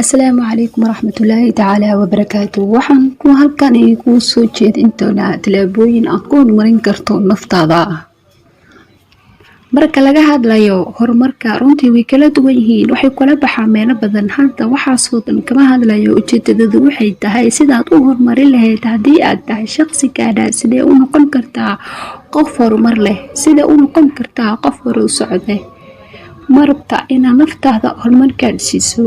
Asalaamu calaykum waraxmatullaahi tacaala wabarakaatu. Waxaan ku halkan kuu soo jeedin doonaa tallaabooyin aad ku horumarin karto naftaada. Marka laga hadlayo horumarka, runtii way kala duwan yihiin, waxay kula baxaan meelo badan. Hadda waxaasoo dhan kama hadlayo. Ujeedadadu waxay tahay sidaad u horumarin lahayd. Haddii aad tahay shaqsi gaadha, sidee u noqon kartaa qof horumar leh? Sidee u noqon kartaa qof hore u socde? Ma rabtaa inaad naftaada horumar gaadhsiiso?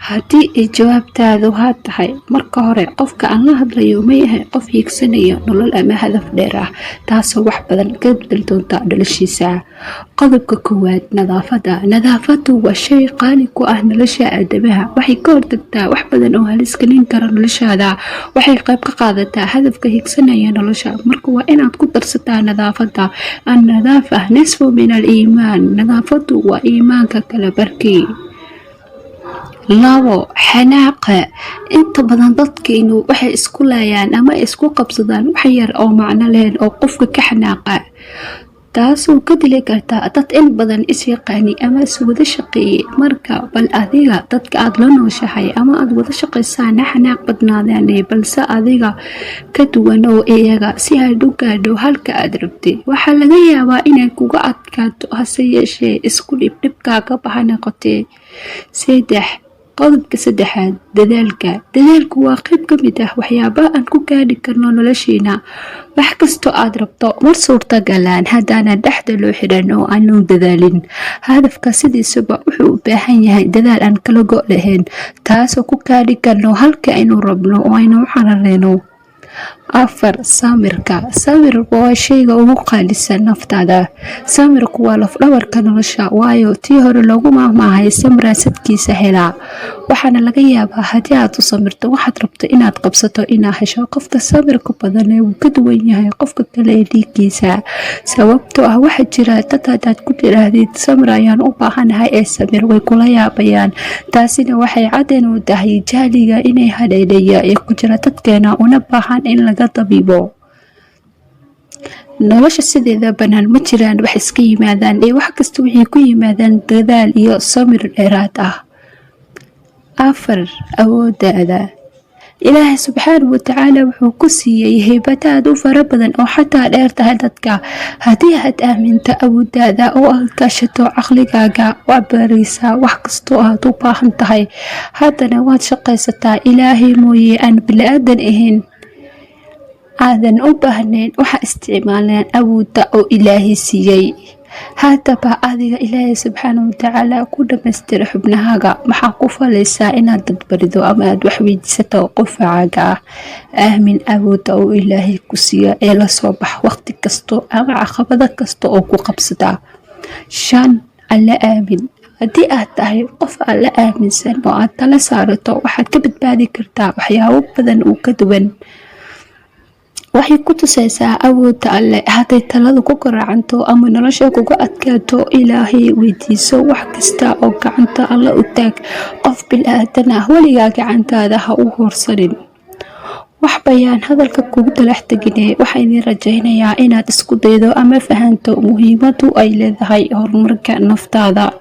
Haddii ay jawaabtaadu haa tahay, marka hore qofka aan la hadlayo ma yahay qof hiigsanaya nolol ama hadaf dheer ah, taasoo wax badan ka bedeli doonta noloshiisa? Qodobka koowaad: nadaafadda. Nadaafaddu waa shay qaali ku ah nolosha aadamaha. Waxay ka hortagtaa wax badan oo halis gelin kara noloshaada. Waxay qayb ka qaadataa hadafka hiigsanaya nolosha. Marka waa inaad ku darsataa nadaafadda. النظافة نصف من الإيمان. Nadaafaddu waa iimaanka kala barkii. Labo, xanaaqa. Inta badan dadkeenu waxay isku laayaan ama isku qabsadaan wax yar oo macno lahayn oo qofka ka xanaaqa, taasoo ka dili karta dad in badan isyaqaani ama iswada shaqeeyey. Marka bal adiga dadka aad la nooshahay ama aad wada shaqaysaan ha xanaaq badnaadaan, balse adiga ka duwan oo iyaga si aad u gaadho halka aad rabtay. Waxaa laga yaabaa inay kuga adkaato, hase yeeshee isku dhib, dhibkaaga baha noqotee. Saddex, qodobka saddexaad: dadaalka. Dadaalku waa qayb ka mid ah waxyaabaha aan ku gaadhi karno nolosheena. Wax kastoo aad rabto mar suurtagalaan haddaanan dhexda loo xidhan oo aanu dadaalin. Hadafka sidiisaba wuxuu u baahan yahay dadaal aan kala go' lahayn, taasoo ku gaadhi karno halka aynu rabno oo aynu u carareyno. Afar, samirka. Samirku waa shayga ugu qaalisan naftaada. Samirku waa lafdhabarka nolosha, waayo tii hore loogu maahmaahay "Samraa sadkiisa helaa". Waxaana laga yaabaa haddii aad u samirto waxaad rabto inaad qabsato inaad hesho. Qofka samirka badan wuu ka duwan yahay qofka kale ee dhiiggiisa, sababtoo ah waxaa jira dad hadaad ku tiraahdid "Samir ayaan u baahanahay" ee samir, way kula yaabayaan. Taasina waxay cadeen u tahay jahliga inay hadheedhaya ee ku jira dadkeena, una baahan in laga dabiibo. Nolosha sideeda banaan ma jiraan wax iska yimaadaan, ee wax kasta waxay ku yimaadaan dadaal iyo samir dheeraad ah. Afar, awoodaada. Ilaahay subxaanahu watacaala wuxuu ku siiyey heybadaad u fara badan oo xataa dheer tahay dadka. Haddii aad aaminto awoodaada oo aad kaashato caqligaaga, waad baraysaa wax kastoo aad u baahan tahay. Haddana waad shaqaysataa. Ilaahay mooye aan bili-aadan ahayn aadan u baahnayn. Waxaa isticmaaleen awoodda oo Ilaahay siiyey. Haddaba adiga Ilaahay subxaana watacaala ku dhamaystira xubnahaaga, maxaa ku falaysaa inaad dadbarido ama aad wax weydiisato qofacaaga ah? Aamin awoodda oo Ilaahay ku siiya ee lasoo bax waqti kasto ama caqabado kasta oo ku qabsata. Shan, Alla aamin. Haddii aad tahay qof Alla aaminsan oo aad tala saarato, waxaad ka badbaadi kartaa waxyaabo badan oo ka duwan. Waxay ku tusaysaa awoodda Alle. Hadday taladu ku garaacanto ama nolosha kuga adkaato, Ilaahay weydiiso wax kasta oo gacanta Alle u taag. Qof bil-aadan ah weligaa gacantaada ha u hoorsanin. Wax bayaan hadalka kugu talax tegine. Waxaa idin rajaynayaa inaad isku daydo ama fahanto muhiimadu ay leedahay horumarka naftaada.